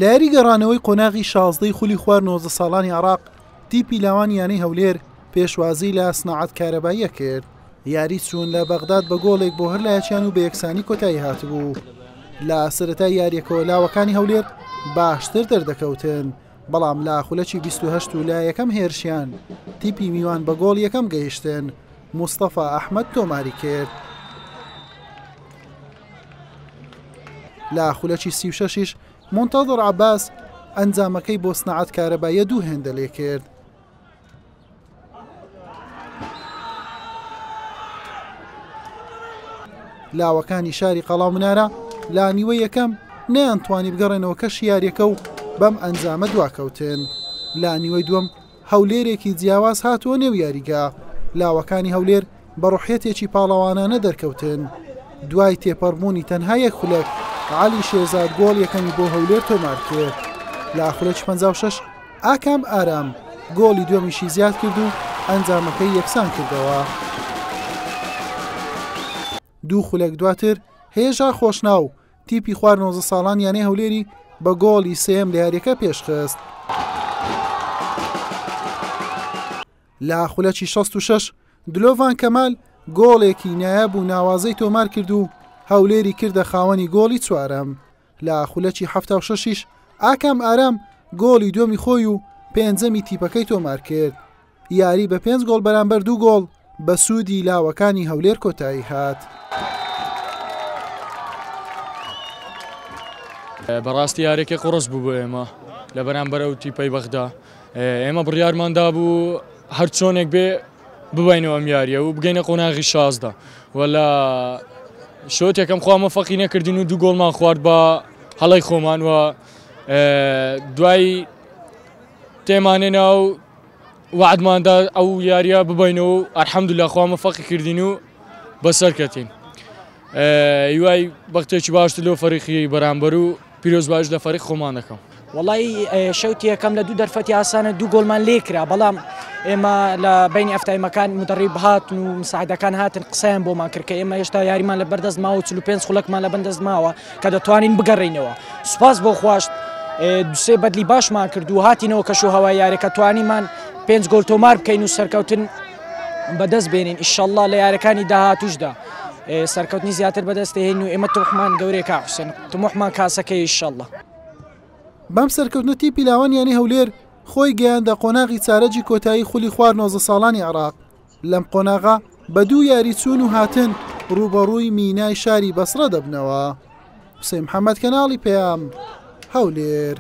لە یاری گەڕانەوەی قۆناغی شازدەی خولی خوار 19 ساڵانی عراق تیپی لاوانی یانەی هەولێر پێشوازی لە سناعەت کارەباییە کرد. یاری چوون لە بەغداد بە گۆڵێک بۆ هەر لایەکیان و بە یەکسانی کۆتایی هاتبوو. لە سەرەتای یاریەکەوە لاوەکانی هەولێر باشتر دەردەکەوتن، بەڵام لە خولەکی 28 و لە یەکەم هێرشیان تیپی میوان بە گۆڵ یەکەم گەیشتن، مستەفا ئەحمەد تۆماری کرد. لە خولەکی 36 یش مونتەزڕ عەباس ئەنجامەکەی بۆ سناعەت کارەباییە دوو هێندە لێکرد. لاوەکانی شاری قەڵا و منارە لە نیوەی یەکەم نەیانتوانی بگەڕێنەوە کەشی یاریەکە و بەم ئەنجامە دواکەوتن. لە نیوەی دووەم هەولێرێکی جیاواز هاتووە نێو یاریگا، لاوەکانی هەولێر بە ڕۆحیەتێکی پاڵەوانانە دەرکەوتن. دوای تێپەڕبوونی تەنها یەک خولەک، عەلی شێرزاد گۆڵ یەکەمی بۆ هەولێر تۆمارکرد. لە خولەکی 56 ئاکام ئارام گۆڵی دووەمیشی زیادکرد و ئەنجامەکەی یەکسانکردەوە. دوو خولەک دواتر هێژا خۆشناو تیپی خوار 19 ساڵان یانەی هەولێری بە گۆڵی سێیەم لە یاریەکە پێشخست. لە خولەکی 66 دلۆڤان کەمال گۆڵێکی نایاب و ناوازەی تۆمار کرد و هەولێری کردە خاوەنی گۆڵی چوارەم. لە خولەکی 76 یش ئاکام ئارام گۆڵی دووەمی خۆی و پێنجەمی تیپەکەی تۆمار کرد. یاری بە پێنج گۆڵ بەرامبەر دوو گۆڵ بە سوودی لاوەکانی هەولێر کۆتایی هات. بەڕاستی یاریەکە قوڕس بوو بۆ ئێمە لە بەرامبەر ئەو تیپەی بەغدا ئێمە بڕیارمان دابوو هەر چۆنێک بێ ببینەوە ئەم یاریە و بگەینە قۆناغی 16 و لە شۆت یەکەم خوا مەفەقی نەکردین و دوو گۆڵمان خوارد بە هەڵی خۆمان و دوای تێمانێنا و وەعدماندا ئەو یاریە ببینەوە و الحمدللە خوا مەفەقی کردین و بەسەر کەتین هیوای بەختێکی باشتر لەو فەریقی بەرامبەر و پیرۆزبایش لە فەریق خۆمان دەکەم. وەڵی شەوتی یەکەم لە دوو دەرفەتی ئاسانە دوو گۆڵمان لێکرا بەڵام ئێمە لە بینی ئەفتایمەکان مدەڕیب هاتن و مساعدەکان هاتن قسەیان بۆمان کرد کە ئێمە هێشتا یاریمان لە بەردەست ماوە و 45 خولەکمان لە بەندەست ماوە کە دەتوانین بگەڕێینەوە سوپاس بۆ خواشت دوسێ بەدلی باشمان کرد و هاتینەوە کەش و هەوای یاریەکە توانیمان پێنج گۆل تۆمار بکەین و سەرکەوتن بەدەست بێنین ئیشەڵڵا لە یارەکانی داهاتوشدا سەرکەوتنی زیاتر بەدەست دێن و ئێمە تموحمان گەورەیە کاک حوسێن تموحمان کاسەکەی ئیشەڵڵا. بەم سەرکەوتنە تیپی لاوان یانەی هەولێر خۆی گەیاندە قۆناغی چارەگی کۆتایی خولی خوار 19 ساڵانی عێراق لەم قۆناغە بە دوو یاری چوون و هاتن ڕووبەڕووی مینای شاری بەسڕە دەبنەوە. حوسێن محەمەد کەناڵی پەیام، هەولێر.